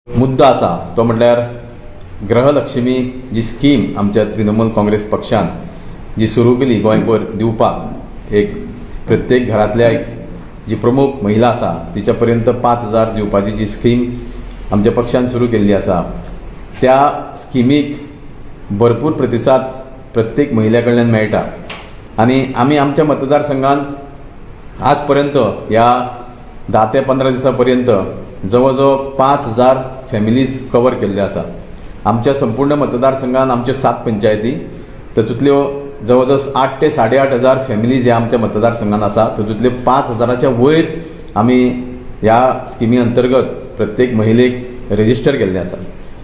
मुद्दो आसा तो म्हटल्यार गृहलक्ष्मी जी स्कीम आमच्या तृणमूल काँग्रेस पक्षान जी सुरू केली गोंयभर दिवपाक, एक प्रत्येक घरांतल्या एक जी प्रमुख महिला आसा तिच्या पर्यंत 5,000 दिवपाची जी स्कीम आमच्या पक्षान सुरू केल्ली आसा, त्या स्किमीक भरपूर प्रतिसाद प्रत्येक महिल्या कडल्यान मेळटा. आनी आमी आमच्या मतदारसंघात आज पर्यंत ह्या 10 ते 15 दिसां पर्यंत जवळ जवळ 5,000 फॅमिलीज कवर केल्ल्यो आसा. आमच्या संपूर्ण मतदारसंघात आमच्यो सात पंचायती, तातूंतल्यो जवळ जवळ 8 ते 8,500 फॅमिलीज ह्या आमच्या मतदारसंघात आसा. तातूंतल्यो 5,000च्या वयर आमी ह्या स्किमी अंतर्गत प्रत्येक महिलेक रेजिस्टर केल्लें आसा.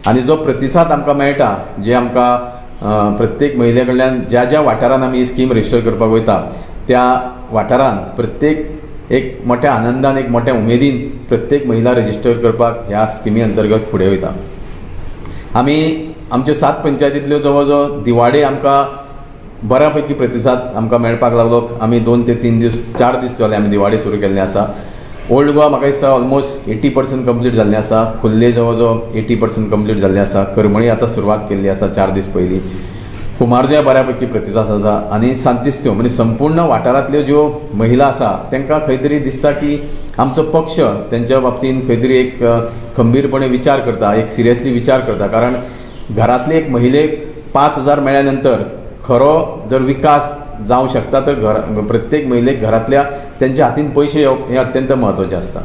आनी जो प्रतिसाद आमकां मेळटा, जे आमकां प्रत्येक महिले कडल्यान, ज्या ज्या वाठारांत आमी ही स्कीम रजिस्टर करपाक वयता त्या वाठारांत प्रत्येक एक मोठ्या आनंदान, एक मोठ्या उमेदीन प्रत्येक महिला रजिस्टर करपाक ह्या स्किमी अंतर्गत फुडें वयता. आमी आमच्यो सात पंचायतींतल्यो जवळ जवळ दिवाडे आमकां बऱ्या पैकी प्रतिसाद आमकां मेळपाक लागलो. आमी 2 ते 3 दीस, 4 दीस जाले आमी दिवाडे सुरू केल्ले आसा. ओल्ड गोवा म्हाका दिसता ऑलमोस्ट 80% कंप्लीट जाल्लें आसा. खोर्ले जवळ जवळ 80% कंप्लीट जाल्लें आसा. करमळी आतां सुरवात केल्ली आसा 4 दीस पयलीं. कुमारजुंव्या बऱ्या पैकी प्रतिसाद आसा आनी सांतिस्थो, म्हणजे संपूर्ण वाठारांतल्यो ज्यो महिला आसा तांकां खंय तरी दिसता की आमचो पक्ष तेंच्या बाबतींत खंय तरी एक खंबीरपणे विचार करता, एक सिरियसली विचार करता. कारण घरांतले एक महिलेक 5,000 मेळ्ळ्या नंतर खरो जर विकास जावं शकता तर घर प्रत्येक महिलेक घरांतल्या तेंच्या हातीन पयशे येवप हें अत्यंत म्हत्वाचें आसता.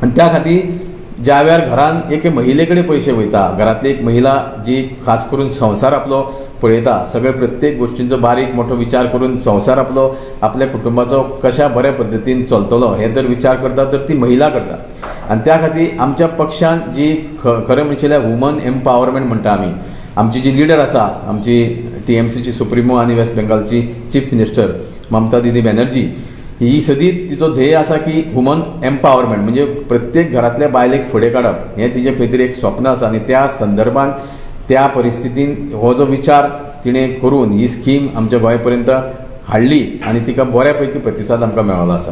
आनी त्या खातीर ज्या वेळार घरान एके महिले कडेन पयशे वयता, घरांतली एक महिला जी खास करून संवसार आपलो पळयता, सगळे प्रत्येक गोश्टींचो बारीक मोठो विचार करून संवसार आपलो, आपल्या कुटुंबाचो कशा बऱ्या पद्दतीन चलतलो हें जर विचार करता तर ती महिला करता. आनी त्या खातीर आमच्या पक्षान जी खरें म्हणचें जाल्यार वुमन एम्पावरमेंट म्हणटा आमी, आमची जी लिडर आसा, आमची टीएमसीची सुप्रिमो आनी वेस्ट बेंगालची चीफ मिनिस्टर ममता दिदी बॅनर्जी, ही सदींच तिचो ध्येय आसा की वुमन एम्पावरमेंट, म्हणजे प्रत्येक घरांतल्या बायलेक फुडें काडप हें तिजें खंय तरी एक स्वप्न आसा. आनी त्या संदर्भान, त्या परिस्थितीन हो जो विचार तिणें करून ही स्कीम आमच्या गोंय पर्यंत हाडली आनी तिका बऱ्या पैकी प्रतिसाद आमकां मेळ्ळो आसा.